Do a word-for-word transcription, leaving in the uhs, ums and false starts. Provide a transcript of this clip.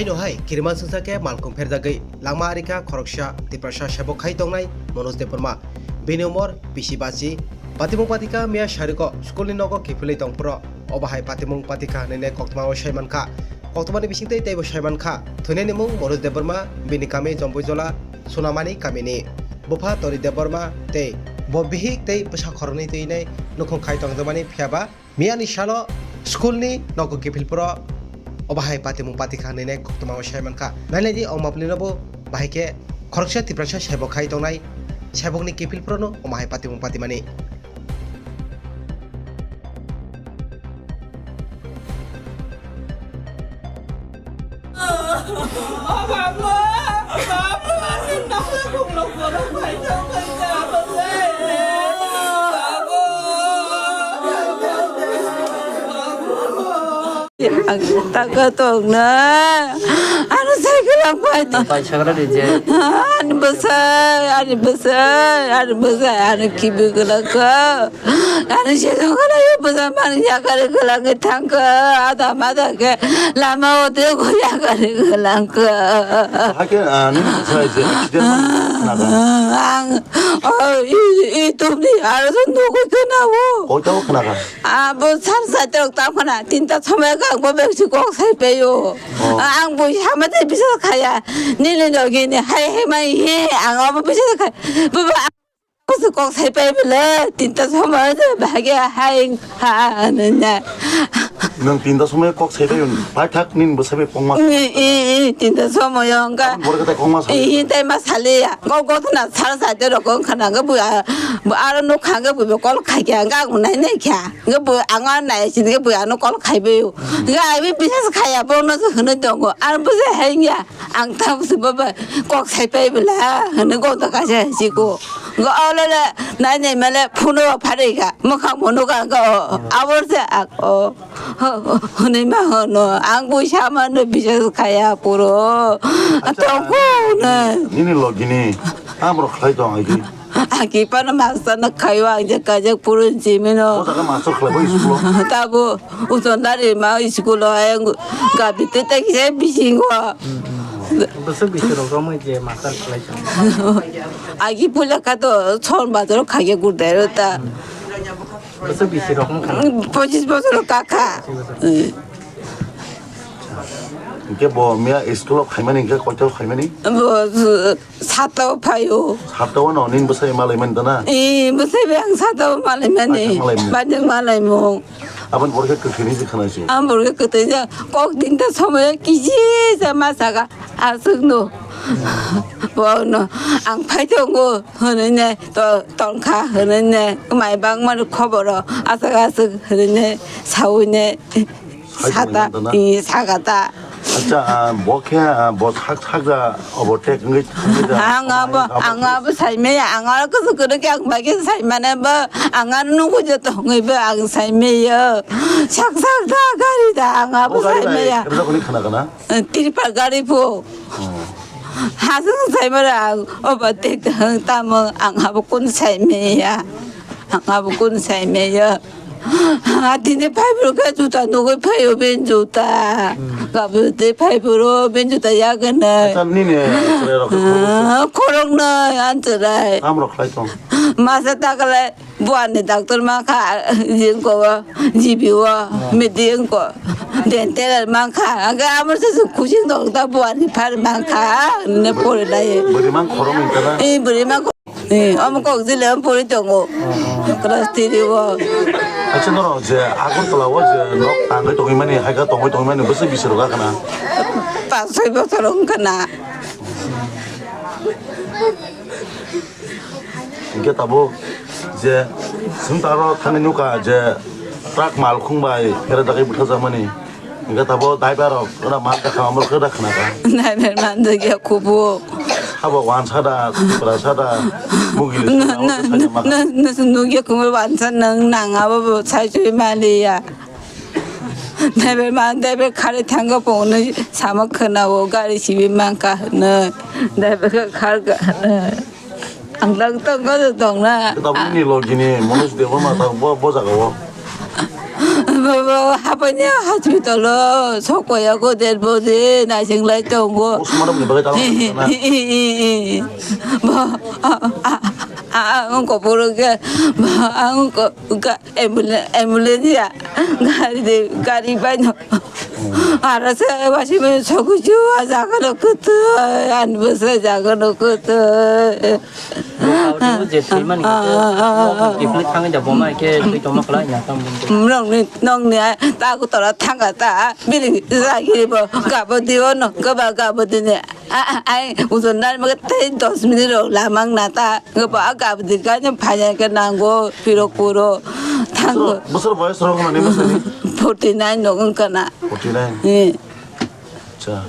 Aino hai kirima sungsa khe malkhung pherjagwi langma arikha khoroksa Tiprasa sebok khai tongnai Manoj Debbarma. Bini umor bisi bachi. Patimung patikha miya sariko school ni nogo kiphilwi tongphuru. Obo hai patimung patikha hinwi koktwma o sai mankha. Koktwma ni bisingtwi teibo sai mankha. Thwinani mung Manoj Debbarma, bini kami Jomboijola, Sonamani kamini. Bupha Tori Debbarma tei bo bihik tei bwsa khoroknwi twi nai nukhung khai tongjakmani, phiyaba miyani salo school ni nogo kiphilphuru obo hai patimung patikha hinwi koktwma o sai mankha. Nailai di o mapli no bo bahai khe khoroksa Tiprasa sebok khai tongnai sebokni kiphilphuru no omo hai patimung patimani. Ang taka tongna. Ano cycle ang pai. Pai sakra di je. Ani bwsai, ani bwsai, ani bwsai, ani kibi kwlangkha. Ani sejong kwlai bwsai mani yakari kwlangwi thangkha. Ada mada khe lama o tei yakari kwlangkha. Hake ani bwsai je accident mani khnaga. Ang, oh, i, i tumni aro nugwi khna o. Koita o khnaga. Abo sar saitorok tamo khna, tinta somoi khe ang bo bebsi kok sai paio. Oh. Ang bo sama tei bisas khaya. Nini logi ni hai hai mai he, ang abo bisas khaya. Baba, ang bo kok sai pai bele, tinta somoi je bahage hai ha nanya. Nwng tinta somoi kok sai paio, pai thak nin bo sai pai kongma. I, i, i, tinta somoi ang ka. Bor kata kongma sai. I, i, tai ma sali ya. Kok kok na sar saitorok khna ga bu, bu aro nuk kha ga bu kol khai kya, ga nai nai kya. Hwnkhe bo ang ano nai sini hwnkhe bo ano call khai bai o. Hwnkhe ai bai bisas khaya bo no se hwnwi tongo. Ar bo se hai wngya. Ang tamo se baba kok sai pai bwla hwnwi gota kaisa hai siko. Hwnkhe o le le nai nai male phone o pharwi kha. Mwkhang bo nukha hwnkhe o. Abo se ang o. Hwnwi ma hwno. Ang bo sama no bisas khaya puro. Acha, tongkho nai. Nini logini. Ang borok khlai tong ai di. Aki pano master no khayo ang je kajak purun chimino. O jaga master khlai bai school o. Tabo uton dari ma school o ayang gabi te te kise bisingo. Bwswk bisi rok romwi je master khlai tong. Aki pula kato chon bazar khaye gurdai rota. Bwswk bisi rok wng khana. Pochis bosor kaka. Pochis bosor. Hwnkhe bo miya school o phaimani hwnkhe koito phaimani? Bo, uh, satta o phaio. Satta o no nini bwsai malaimani da na? Ee, bwsai bai ang satta o malaimani. Baithang malaimani. Baithang malaimung. Aboni borok khe kwthwini se khwnaisi. Ang borok khe kwthwini se kok tinta somoyo kisi se ma saka aswkno. Bono ang phai tongo hwnwi ne to tongkha hwnwi ne mai bangmani khoboro aswk aswk hwnwi ne saui ne. Sata, i, sagata. Acha, ah, bo khe, ah, bo sak, sakja overtake wngwi thangwi da. Ang abo, ang abo saimaya, ang aro kusu kudu khe ang bai khe saimane bo, ang aro nugwi je tongwi bo ang saimaya. Sak, sak da gari da, ang abo saimaya. Bo gari bai, kebja kuni khana kana? Eh, Tripal gari pho. Oh. Hasung saimara, overtake tamo, ang abo kun saimaya. Ang abo kun saimaya. Atini phaiphuru khe juta nugwi phaio ben juta. Hmm. Gabute phaiphuru ben juta yagwna. Acha, nini, chwrai rok khe khorok se? Ah, khorok nai, anchwrai. Tamo rok khlai tong? Masa takle buani doctor mankha, jingko, G B o, hmm, midi wngko, dental mankha. Aga amar se kuching dong ta buani phar mankha, ne pore lai. Bwrwi mang khorok ni tala? Eh, bwrwi mang. Eh, omo kok jile omo pori tongo. Oh, oh. Class three o. Acha, norok je Agartala o je nok tangwi tongwi mani, hai khe tongwi tongwi mani, bwswk bisi rok kana? Pas soi bochor wng kana. Hingke tabuk je chwng taro thani nukha je truck malkhung bai kere dagwi bwtharjakmani. Hingke tabuk driver rok ora mal kakha amrok khe da khna kha. Driver manjak ya kubu. Abo wansa da, tipra sa da, mugili sa da, abo khe saimanya ma kha. Nwswng nukya kubu wansa nwng nang abo bo sai sui maliya. Driver man, driver khari thangkha phone hwnwi sama khwnao, gari sibi mankha hwnwi. Driver khe kharkha hwnwi. Ang tak tongkha tongna. Tabukni logini Manoj Debbarma ta bo, bo jaga o. Baba, hapaini hospital o sok paiyago, dead body naising lai tongo. Postmortem ni bagwi tamo na? Ba, a, a, a, ang kopor ke, ba, ang ko, ka, ambulance, ambulance ya, gari de, gari bai no. Ara se wasi me soku ju a jaga no kutu, an bus jaga no kutu. Bo je thwi mani khe, bo tifli thangwi da bo mai khe thwi tongma khlai na tamo. Nongni, nongni, ta ku tora thanga ta, bini jagiri bo, gabo diyo no, gaba gabo dini. Ai, ujon nari mage tei dos minute rok lamang na ta, gabo a gabo di gani phanya ke nango, piro kuro, thango. Bosor boyos rok mani bosor ni? Forty nine no wngkana. Forty nine. Eh. Acha.